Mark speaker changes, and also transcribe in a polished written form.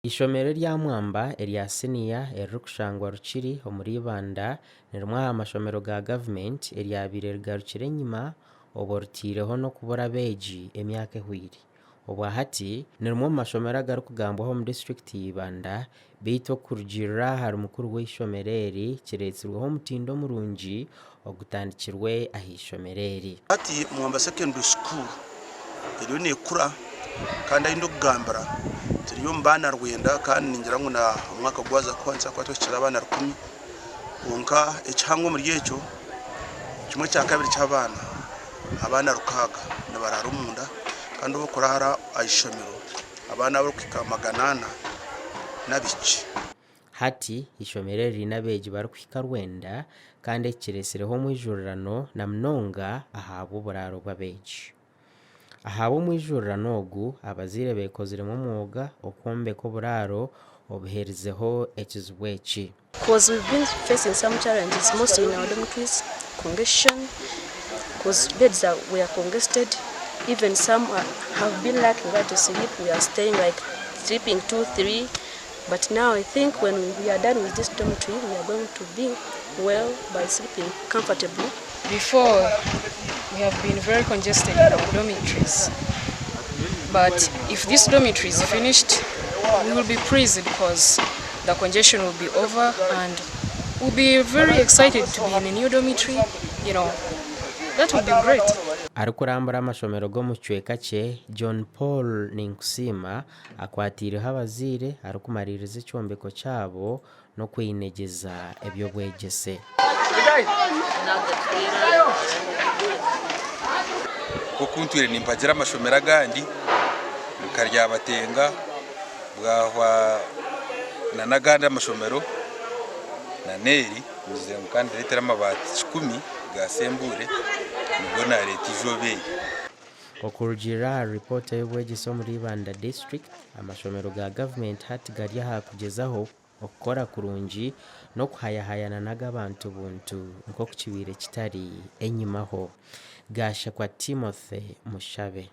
Speaker 1: Eishomero erya Mwamba erya siniya eririkushangwa Rukiri omuri Ibanda ni rimwe aha mashomero ga gavumenti eryabaire rigarukire enyima obwo ritaireho n'okubura abeegi emyaka ehweire. Obwa hati ni rimwe omu mashomero agarikugambwaho omu disiturikiti ya Ibanda beitu okurugiirira ahari mukuru w'eishomero eri kiretsirweho omutindo murungi ogutandikirwe aha ishomero eri.
Speaker 2: Hati Mwamba Secondary School eriyo nekura kandi ahu ndikugambira turi omu baana rwenda kandi ningira ngu omwaka gwaza kuhwa nitubaasa kuba twahikire abaana rukumi kwonka ekihango omuri ekyo kimwe kyakabiri ky'abaana, abaana rukaaga nibaraara omunda kandi obu okuraara aha ishomero abaana abarikuhika 400 n'abaishiki.
Speaker 1: Hati eishomero eri riine abeegi barikuhika rwenda kandi eki kiretsireho omwijurirano na munonga ahabw'oburaaro bw'abeegi. Ahabw'omwijurirano ogu, abazaire beekoziremu omwoga okwombeka oburaaro obuherizeho ekizibu eki.
Speaker 3: Coz we've been facing some challenges mostly in our dormitories, congestion, coz beds are were congested, even some are have been lacking where to sleep, we are staying like sleeping two, three, but now I think when we are done with this dormitory we are going to be well by sleeping comfortably.
Speaker 4: Before we have been very congested in our dormitories but if this dormitory is finished we will be pleased because the congestion will be over and we'll be very excited to be in a new dormitory you know that will be great.
Speaker 1: Arikurambura amashomero g'omu kicweka kye, John Paul Ninkusiima Akwataireho abazaire arikumariiriza ekyombeko kyabo n'okweinegyeza eby'obwegyese.
Speaker 5: Nk'oku ntwire nimpagira amashomero agandi nka Ryabatenga, Bwahwa n'agandi amashomero na n'eri ngizire ngu kandireetere amabaati kikumi ga Sembure nibwo nareeta eizooba eri.
Speaker 1: Okurugiirira ahari ripoota y'obwegyese omuri Ibanda District, amashomero ga gavumenti hati gari aha kugyezaho okukora kurungi n'okuhayahayana n'ag'abantu buntu nk'oku kibaire kitari enyimaho. Gashakwa Timothy Mushabe.